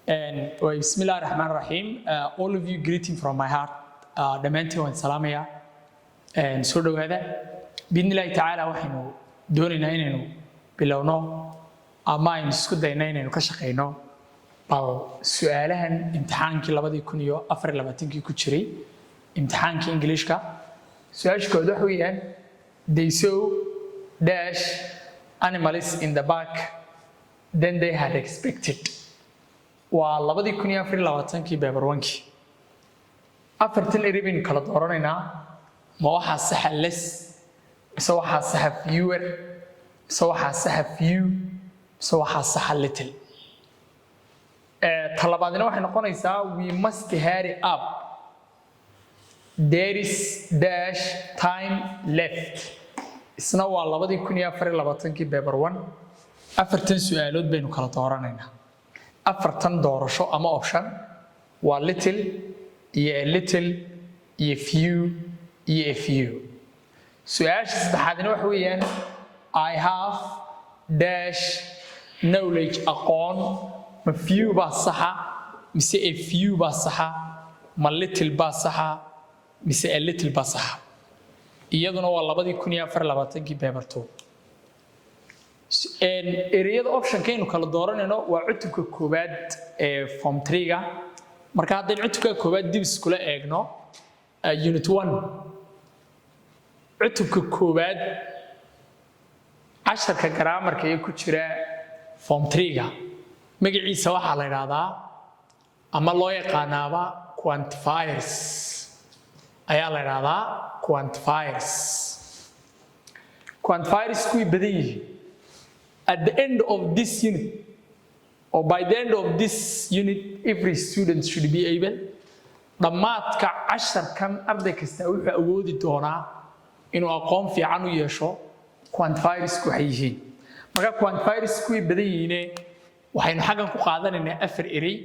Well, Bismillah ar-Rahman ar-Rahim. All of you, greeting from my heart. Dhammaantiin waan salaamayaa. Soo dhowaada. Biidnillahi tacaala waxaynu doonaynaa inaynu bilowno ama aynu isku dayno inaynu ka shaqeyno bal su-aalahan imtixaankii 2024-kii ku jiray, imtixaankii Ingiliishka. Su-aasha koowaad waxa weeyaan: "They saw dash animals in the park than they had expected." Waa 2024-kii, paper one-kii. Afartan eri baynu kala dooranaynaa. Ma waxaa saxa less, mise waxaa saxa fewer, mise waxaa saxa few, mise waxaa saxa little? Talabaadina waxay noqonaysaa: "We must hurry up, there is dash time left." Isna waa 2024-kii, paper one. Afartan su-aalood baynu kala dooranaynaa. Afartan doorasho ama option waa little iyo a little iyo few iyo a few. Su-aasha saddexaadina waxa weeyaan: "I have dash knowledge," aqoon. Ma few baa saxa, mise a few baa saxa? Ma little baa saxa, mise a little baa saxa? Iyaduna waa 2024-kii, paper two. Ereyada optionkaynu kala dooranayno waa cutubka koowaad ee form three-ga. Marka haddaynu cutubka koowaad dib iskula eegno, unit one, cutubka koowaad, casharka grammarka ee ku jira form three-ga, magaciisa waxaa la idhaahdaa ama loo yaqaanaaba quantifiers ayaa la idhaahdaa. Quantifiers, quantifiers kuway badan yihiin. At the end of this unit or by the end of this unit, every student should be able, dhammaadka casharkan arday kasta wuxuu awoodi doonaa inuu aqoon fiican u yeesho quantifiersku waxay yihiin. Marka quantifiersku way badan yihiine, waxaynu xaggan ku qaadanaynaa afar erey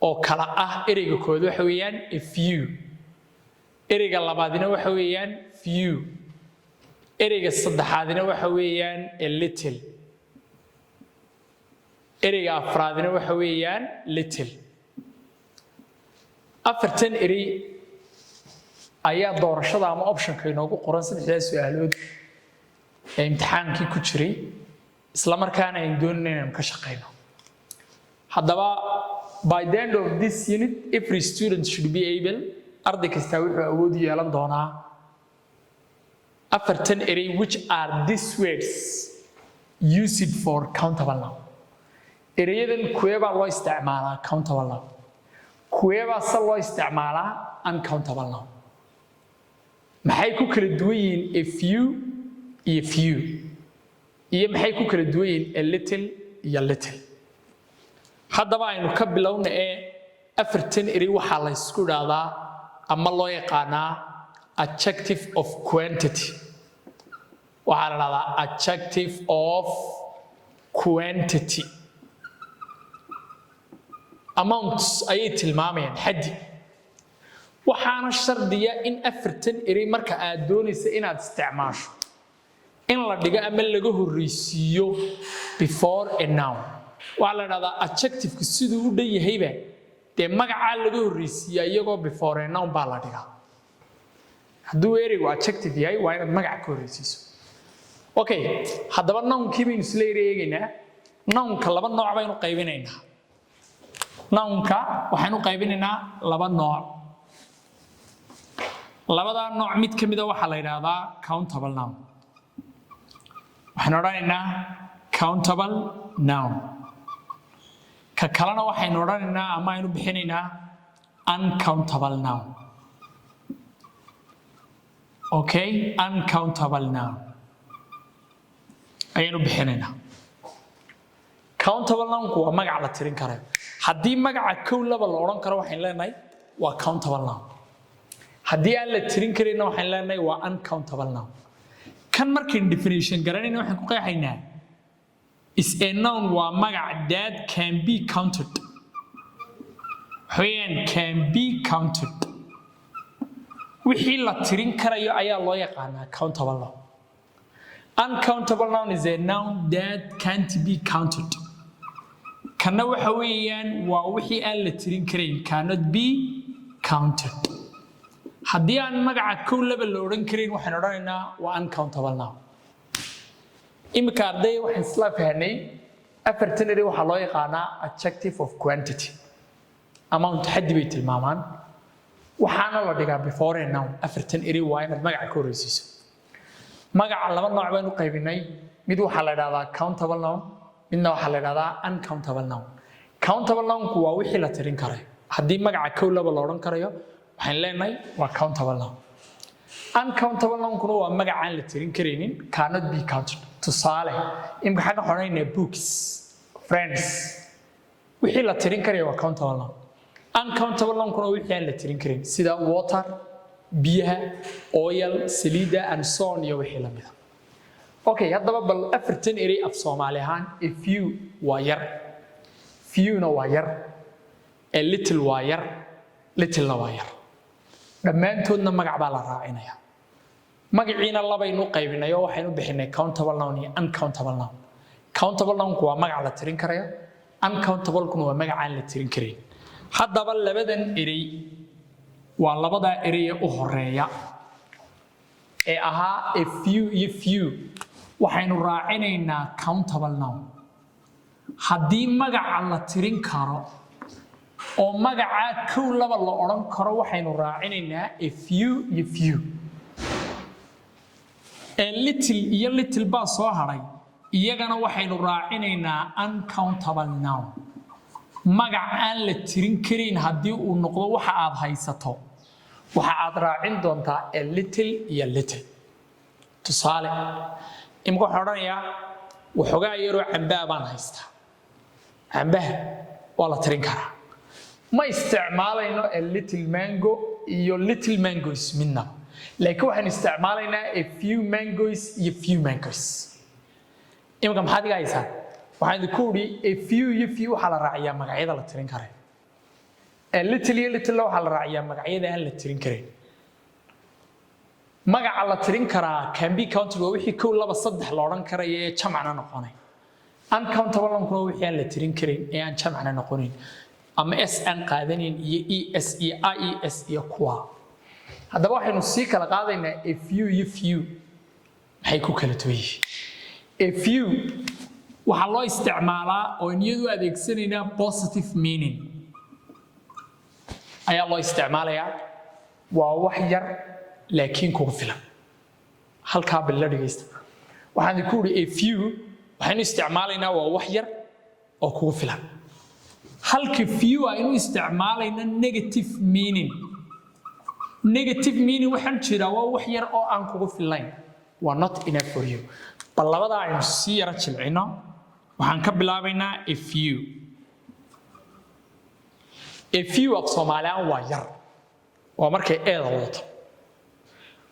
oo kala ah: ereyga koowaad waxa weeyaan a few, ereyga labaadina waxa weeyaan few, ereyga saddexaadina waxa weeyaan a little, ereyga afraadina waxa weeyaan little. Afartan erey ayaa doorashada ama optionka inoogu qoran saddexdaa su-aalood ee imtixaankii ku jiray, isla markaana aynu doonayna inaynu ka shaqeyno. Haddaba, by the end of this unit, every student should be able, arday kastaa wuxuu awood u yeelan doonaa afartan erey. Which are these words used for countable noun? Ereyadan kuwee baa loo isticmaalaa countable noun, kuwee baa se loo isticmaalaa uncountable noun? Maxay ku kala duwan yihiin a few iyo few, iyo maxay ku kala duwan yihiin a little iyo little? Haddaba aynu ka bilowna ee afartan erey waxaa la ysku dhahdaa ama loo yaqaanaa adjective of quantity. Waxaa la dhahdaa adjective of quantity, amounts ayay tilmaamayaan, xaddi. Waxaana shardiya in afartan erey marka aad doonaysa inaad isticmaasho in la dhigo ama laga horreysiiyo before a noun. Waxaa la dhahdaa adjectiveku siduu u dhan yahayba dee magacaa laga horreysiiya, iyagoo before a noun baa la dhigaa. Hadduu ereygu adjective yahay, waa inaad magaca ka horreysiiso. Okay, haddaba nounkii baynu isla yara eegaynaa. Nounka laba nooc baynu qaybinaynaa. Nounka waxaynu qaybinaynaa laba nooc. Labadaa nooc mid ka mida waxaa la yidhaahdaa countable noun. Waxaynu odhanaynaa countable noun. Ka kalena waxaynu odhanaynaa ama aynu bixinaynaa uncountable noun. Okay, uncountable noun ayaynu bixinaynaa. Countable nounku waa magac la tirin karayo. Haddii magaca kow, laba la odhan karo, waxaynu leenahay waa countable noun. Haddii aan la tirin karinna, waxaynu leenahay waa uncountable noun. Kan markaynu definition garanayna, waxaan ku qeexaynaa: is a noun, waa magac, that can be counted, waxa weeyaan can be counted. Wixii la tirin karayo ayaa loo yaqaanaa countable noun. Uncountable noun is a noun that can't be counted. Kanna waxa weeyaan waa wixii aan la tirin karayn, cannot be counted. Haddii aan magaca kow, laba la odhan karayn, waxaan odhanaynaa waa uncountable noun. Iminka, arday, waxaan isla fahnay afartan eri waxaa loo yaqaanaa adjective of quantity. Amount, xaddi bay tilmaamaan, waxaana la dhigaa before a noun. Afartan eri waa inaad magaca ka horreysiiso. Magaca laba nooc baynu qaybinay: mid waxaa la idhahdaa countable noun, midna waxaa la idhahdaa uncountable noun. Countable nounku waa wixii la tirin karayo. Haddii magaca kow, laba la odhan karayo, waxaan leenahay waa countable noun. Uncountable nounkuna waa magac aan la tirin karaynin, cannot be counted. Tusaale, imika xagga xonaynaa books, friends, wixii la tirin karaya waa countable noun. Uncountable nounkuna wixii aan la tirin karin, sida water, biyaha, oil, saliidda, and so on, iyo wixii la mida. Okay, haddaba bal afartan erey af Soomaali ahaan: a few waa yar, fewna waa yar, a little waa yar, littlena waa yar. Dhammaantoodna magac baa la raacinaya. Magaciina labaynu qaybinay oo waxaynu bixinay countable noun iyo uncountable noun. Countable nounku waa magac la tirin karayo, uncountable-kuna waa magac aan la tirin karayn. Haddaba labadan erey waa labadaa erey ee u horeeya ee ahaa a few iyo few. Waxaynu raacinaynaa countable noun. Haddii magaca la tirin karo oo magacaa kow, laba la odhan karo, waxaynu raacinaynaa a few iyo few. A little iyo little baa soo hadhay, iyagana waxaynu raacinaynaa uncountable noun. Magac aan la tirin karin haddii uu noqdo waxa aad haysato, waxa aad raacin doontaa a little iyo little. Tusaale, imika waxaan odhanayaa waxoogaa yaroo cambaa baan haystaa. Cambaha waa la tirin karaa. Ma isticmaalayno a little mango iyo little mangoes midnaba, laakiin waxaan isticmaalaynaa a few mangoes iyo few mangoes. Imika maxaad iga haysaa? Waxaan idinku idhi a few iyo few waxaa la raaciyaa magacyada la tirin karayo, a little iyo little waxaa la raaciyaa magacyada aan la tirin karin. Magaca la tirin karaa, can be counted, waa wixii kow, laba, saddex la odhan karaya ee jamcna noqonay. Uncountable nounkuna waa wixii aan la tirin karin ee aan jamcna noqonayn ama s aan qaadanayn iyo e s iyo i e s iyo kuwa. Haddaba waxaynu sii kala qaadaynaa a few iyo few maxay ku kala duwan yihiin. A few waxaa loo isticmaalaa oo niyadu adeegsanaynaa positive meaning ayaa loo isticmaalayaa. Waa wax yar laakiin kugu filan. Halkaa bal la dhegaysta. Waxaan ku idhi a few waxaynu isticmaalaynaa waa wax yar oo kugu filan, halka few aynu isticmaalayna negative meaning. Negative meaning waxaan jiraa waa wax yar oo aan kugu filayn, waa not enough for you. Bal labadaa aynu sii yara jilcino. Waxaan ka bilaabaynaa a few. A few af Soomaaliyan waa yar, waa markay a-da wadato.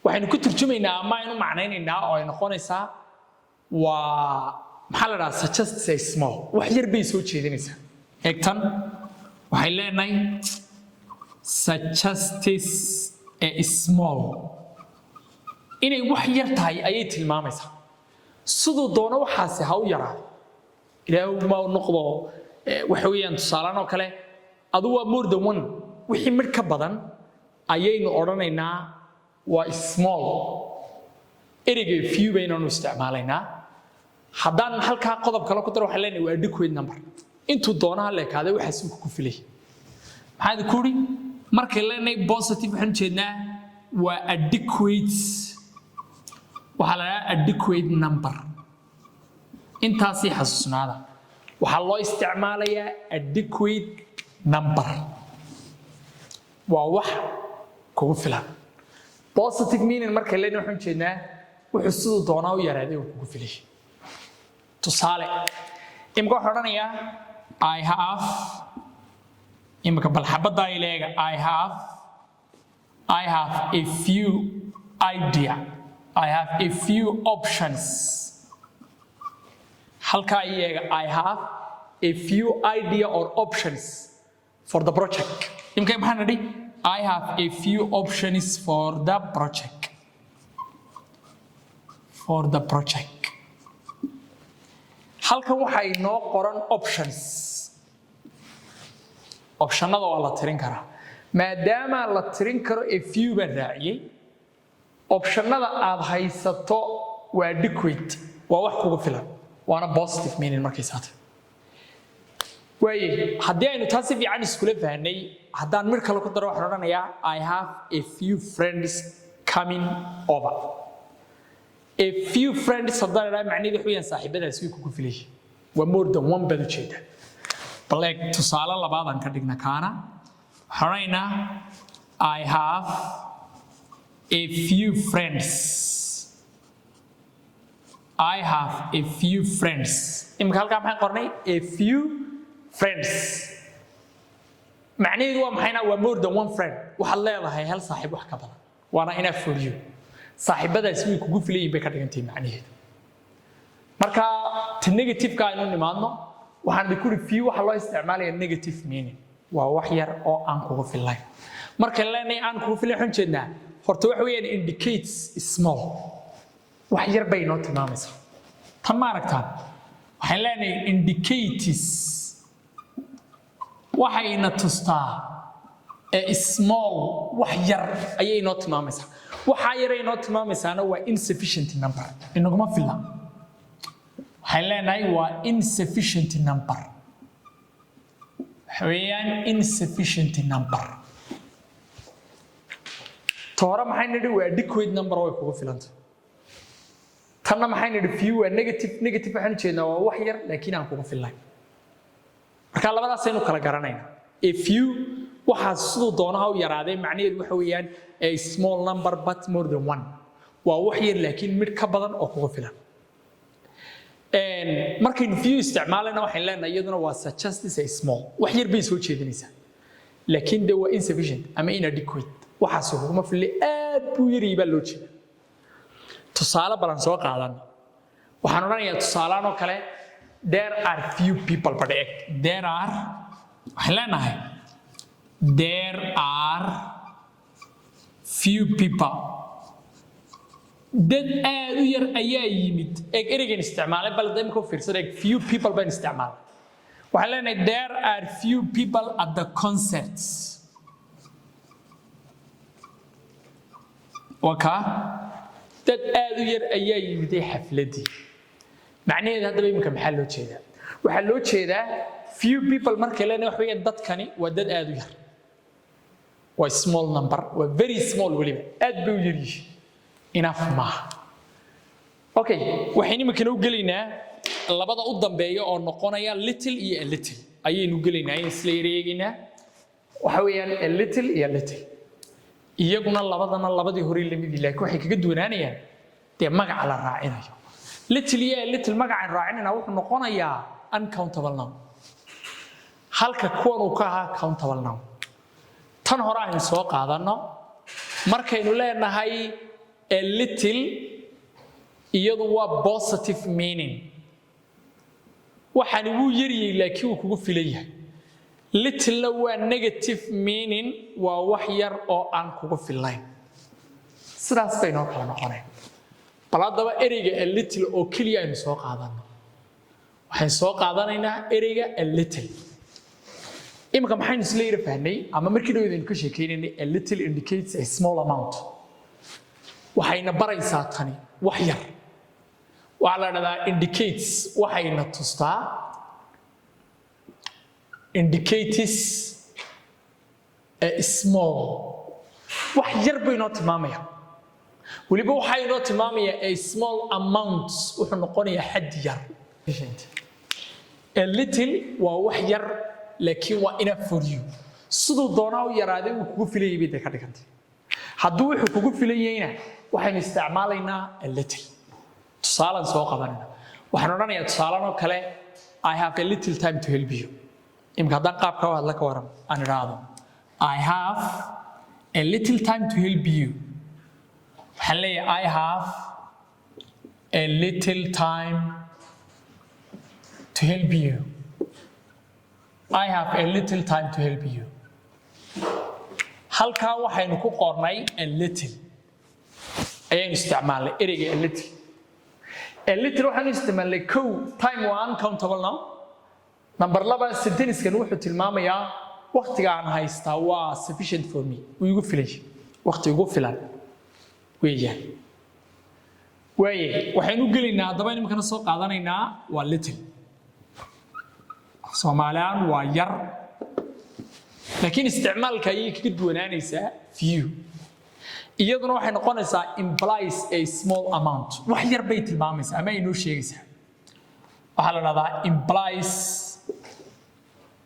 Waxaynu ku turjumaynaa ama aynu macnaynaynaa oo ay noqonaysaa waa maxaa la dhahaa? Suggest a small, wax yar bay soo jeedinaysaa. Eegtan waxay leenahay suggests a small, inay wax yar tahay ayay tilmaamaysaa. Siduu doono waxaasi ha u yaraado, Ilaahu ma noqdo. Waxa weeyaan tusaalaan oo kale adu waa more than one, wixii mid ka badan ayaynu odhanaynaa waa small. Ereyga few baynanu isticmaalaynaa. Haddaan halkaa qodob kale ku daro, waxaan leenahay waa adequate number. Intuu doonaha leekaaday waxaas uu ku filay. Maxaa idinku idhi? Markay leenahay positive, waxaan ujeednaa waa adequate. Waxaa la dhahaa adequate number. Intaasii xasuusnaada, waxaa loo isticmaalayaa adequate number, waa wax kugu filan. Positive meaning markay leenahay, waxaan ujeednaa wuxuu siduu doonaa u yaraaday uu kugu filay. Tusaale, imika waxaan odhanayaa I have, imika bal xabaddaa ileega, I have a few idea, I have a few options. Halkaa ii eega: I have a few idea or options for the project. Imika maxaan nidhi? I have a few options for the project, for the project. Halkan waxaa inoo qoran options. Optionada waa la tirin karaa. Maadaama la tirin karo, a few baan raaciyey. Optionada aad haysato waa adequate, waa wax kugu filan, waana positive meaning markay saatay. Waaye haddii aynu taa si fiican iskula fahnay, haddaan mir kale ku daro, waxaan odhanayaa, "I have a few friends coming over." A few friends haddaan idhaha, macnaheedu waxa weeyaan saaxiibadaasi way kugu filayay, waa more than one baad ujeedaa. Bal eeg, tusaale labaadaan ka dhigna kaana. Waxaan odhanaynaa, "I have a few friends." I have a few friends. Imika halkaa maxaan qornay? A few friends. Macnaheedu waa maxayna? Waa more than one friend. Waxaad leedahay hal saaxiib wax ka badan, waana enough for you. Saaxiibadaasi way kugu filan yihiin bay ka dhigantahay macnaheedu. Marka ta negative-ka aynu nimaadno, waxaan ku few waxaa loo isticmaalaya negative meaning, waa wax yar oo aan kugu fillayn. Markaan leenahay aan kugu fillayn, waxaan jeednaa horta waxa weeyaan indicates small, wax yar bay inoo tilmaamaysaa. Tan ma aragtaan? Waxaan leenahay indicates, waxayna tustaa a small, wax yar ayay inoo tilmaamaysaa. Waxaa yaray inoo tilmaamaysaana waa insufficient number, inaguma filla. Waxaan leenahay waa insufficient number. Waxa weeyaan insufficient number. Ta hore maxay nidhi? Waa adequate number, way kugu filanta. Tanna maxay nidhi? Few waa negative. Negative waxaan ujeednaa waa wax yar laakiin aan kugu fillayn. Marka labadaasaynu kala garanaynaa. A few waxaa siduu doonaha u yaraadee, macnaheedu waxa weeyaan a small number but more than one, waa wax yar laakiin mid ka badan oo kugu filan. Markaynu few isticmaalayna, waxaan leenahay iyaduna waa suggests a small, wax yar bay soo jeedinaysaa, laakiin de waa insufficient ama inadequate, waxaas kuguma filli, aad buu yaryahay baa loo jeeda. Tusaale balan soo qaadana. Waxaan odhanayaa tusaalehan oo kale, "There are few people." Badhe eg, there are, waxaan leenahay "There are few people," dad aad u yar ayaa yimid. Eeg ereygan isticmaalay, bal imika u fiirsada. Eeg, few people baan isticmaalay. Waxaan leenahay, "There are few people at the concerts." Waa kaa, dad aad u yar ayaa yimiday xafladdii. Macnaheedu haddaba iminka maxaa loo jeedaa? Waxaa loo jeedaa few people markay leenahay, wax weeyaan dadkani waa dad aad u yar, waa small number, waa very small weliba, aad bay u yar yihiin, enough maaha. Okay, waxaynu iminkana u gelaynaa labada u dambeeya oo noqonaya little iyo a little ayaynu gelaynaa, ayaynu isla yar eegaynaa. Waxa weeyaan a little iyo little. Iyaguna labadana labadii hore lamidii, laakiin waxay kaga duwanaanayaan dee magaca la raacinayo. Little iyo a little magacaan raacinayna wuxuu noqonayaa uncountable noun, halka kuwan uu ka ahaa countable noun. Tan hore aynu soo qaadanno. Markaynu leenahay a little, iyadu waa positive meaning, waxaani wuu yaryay laakiin wuu kugu filan yahay. Littlena waa negative meaning, waa wax yar oo aan kugu fillayn. Sidaas bay noo kala noqoneen. Bal haddaba ereyga a little oo keliya aynu soo qaadanno. Waxaynu soo qaadanaynaa ereyga a little. Imika maxaynu isla yara fahnay ama markii dhaweyd aynu ka sheekeynaynay? A little indicates a small amount, waxayna baraysaa tani wax yar. Waxaa la dhahdaa indicates, waxayna tustaa, indicates a small, wax yar buu inoo tilmaamaya. Weliba waxaa inoo tilmaamaya a small amount, wuxuu noqonayaa xad yar. A little waa wax yar laakiin waa enough for you, siduu doonaa u yaraaday uu kugu filayay bay dee ka dhigantay. Hadduu wuxuu kugu filan yahayna, waxaynu isticmaalaynaa a little. Tusaalaan soo qabanayna. Waxaan odhanayaa tusaalan oo kale, "I have a little time to help you." Imika haddaan qaabka u hadla, ka waran aan idhaahdo, "I have a little time to help you"? Waxaan leeyahay, "I have a little time to help you." I have a little time to help you. Halkaa waxaynu ku qornay a little ayaynu isticmaalnay, ereyga a little. A little waxaynu isticmaalnay, kow, time waa uncountable noun. Number laba, sentencekan wuxuu tilmaamayaa Waqtiga aan haystaa waa sufficient for me, wuu igu filan yahay, waqti igu filan weeyaan. Waaye, waxaynu gelaynaa haddaba iminkana soo qaadanaynaa waa little. Soomaaliyan waa yar, laakiin isticmaalka ayay kaga duwanaanaysaa few. Iyaduna waxay noqonaysaa implies a small amount, wax yar bay tilmaamaysaa ama ay noo sheegaysaa. Waxaa la dhahdaa implies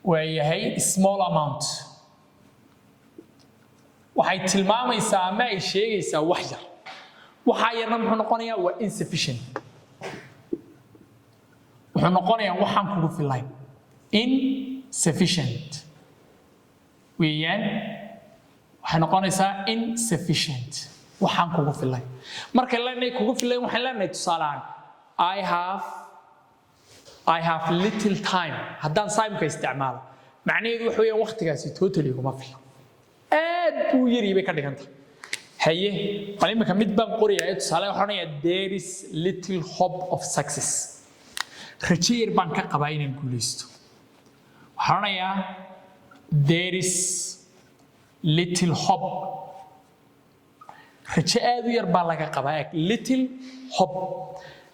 waa yahay small amount, waxay tilmaamaysaa ama ay sheegaysaa wax yar. Waxaa yarna muxuu noqonayaa? Waa insufficient. Wuxuu noqonayaa waxaan kugu filayn, insufficient weeyaan. Waxay noqonaysaa insufficient, waxaan kugu filayn. Markay leenahay kugu filayn, waxaan leenahay tusaalehaan I have little time. Haddaan timeka isticmaalo, macnaheedu waxa weeyaan waqtigaasi totally iguma fila, aad buu yari bay ka dhigan tahay. Haye, bal imika mid baan qorayaa. Tusaale waxaan odhanayaa, "There is little hope of success." Rajo yar baan ka qabaa inaan guuleysto. Waxaan odhanayaa there is little hope, rajo aad u yar baa laga qabaa. Eg, little hope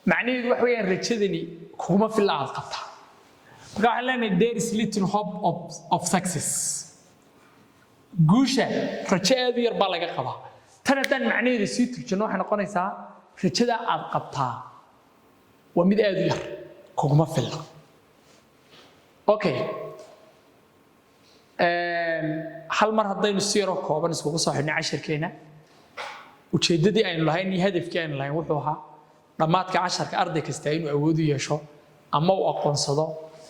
macnaheedu waxa weeyaan rajadani kuguma filla aad qabtaa. Marka waxaan leenahay there is little hope of success, guusha rajo aad u yar baa laga qabaa. Tan haddaan macnaheedu sii turjano, waxay noqonaysaa rajada aad qabtaa waa mid aad u yar, kuguma filla. Okay, hal mar haddaynu si yaroo kooban iskugu soo xidhnay cashirkeena, ujeeddadii aynu lahayn iyo hadafkii aynu lahayn wuxuu ahaa dhammaadka casharka arday kasta inuu awood u yeesho ama uu aqoonsado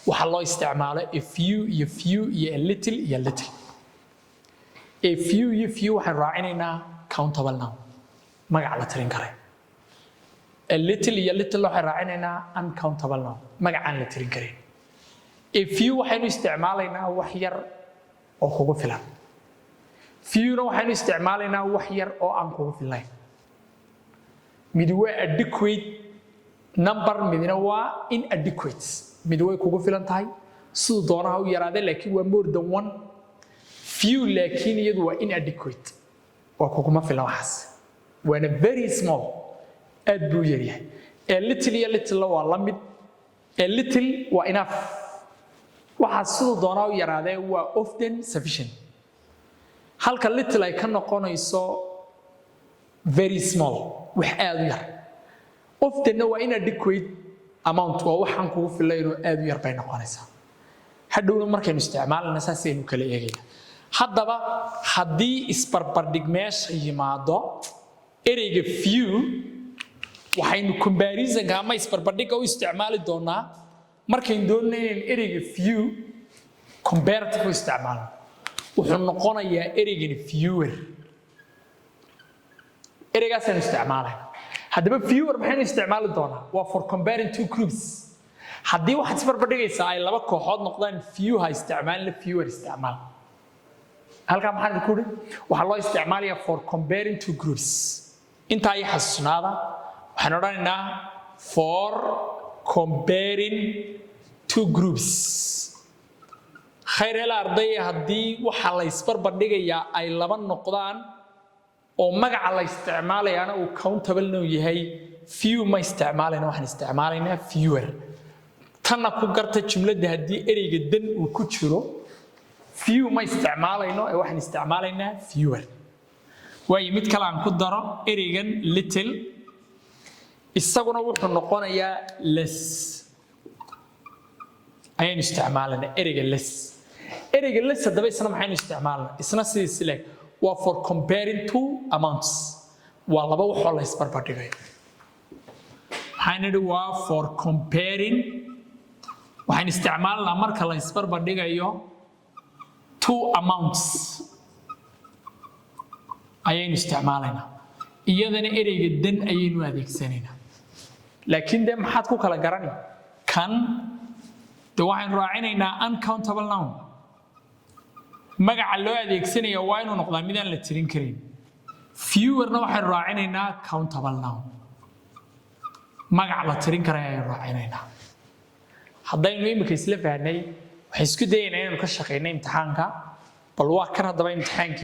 waxa loo isticmaalo a few iyo few iyo a little iyo little. A few iyo few waxaan raacinaynaa countable noun, magac la tirin karay. A little iyo little waxaan raacinaynaa uncountable noun, magac aan la tirin karin. A few waxaynu isticmaalaynaa wax yar oo kugu filan. Fewna waxaynu isticmaalaynaa wax yar oo aan kugu filayn. Mid waa adequate number, midna waa inadequate. Mid way kugu filan tahay, siduu doonaha u yaraadee, laakiin waa more than one. Few laakiin iyadu waa inadequate, waa kuguma filan waxaas, waana very small, aad buu u yaryahay. A little iyo little waa la mid. A little waa enough, waxaa siduu doonaa u yaraadee waa often sufficient, halka little ay ka noqonayso very small, wax aad u yar. Oftenna waa inadequate amount, waa waxaan kugu filaynoo aad u yar bay noqonaysaa. Hadhowna markaynu isticmaalana saasaynu kala eegayna. Haddaba haddii isbarbardhig meesha yimaado, ereyga few waxaynu comparisonka ama isbarbardhigga u isticmaali doonaa markaynu doonayno inaynu ereyga few comparative u isticmaalno. Wuxuu noqonayaa ereygani fewer, ereygaasaynu isticmaalayna. Haddaba fewer maxaynu isticmaali doonaa? Waa for comparing two groups. Haddii waxaad isbarbardhigaysaa ay laba kooxood noqdaan, few ha isticmaalina, fewer isticmaal. Halkaa maxaan idinku idhi? Waxaa loo isticmaalayaa for comparing two groups. Intaa iyo xasuusnaada. Waxaan odhanaynaa for comparing two groups. Khayr hela ardaya, haddii waxa la isbarbardhigayaa ay laba noqdaan oo magaca la isticmaalayaana uu countable noun yahay, few ma isticmaalayna, waxaan isticmaalaynaa fewer. Tanna ku garta jumladda, haddii ereyga than uu ku jiro, few ma isticmaalayno ee waxaan isticmaalaynaa fewer. Waayo, mid kale aan ku daro. Ereygan little isaguna wuxuu noqonayaa less ayaynu isticmaalanaa, ereyga less. Ereyga less haddaba isna maxaynu isticmaalnaa? Isna sidiis leeg, waa for comparing two amounts, waa laba waxoo la isbarbardhigayo. Maxaan nidhi? Waa for comparing, waxaan isticmaalnaa marka la isbarbardhigayo two amounts ayaynu isticmaalaynaa. Iyadana ereyga than ayaynu adeegsanaynaa. Laakiin dee maxaad ku kala garani? Kan de waxaynu raacinaynaa uncountable noun. Magaca loo adeegsanaya waa inuu noqdaa midaan la tirin karin. Fewerna waxaynu raacinaynaa countable noun, magac la tirin karaya ayaynu raacinaynaa. Haddaynu imika isla fahnay, waxaan rajaynayaa inaad si fiican u fahanteen. Waxaan isku dayaynaa inaynu ka shaqeyno imtixaanka. Bal waa kan haddaba imtixaankii.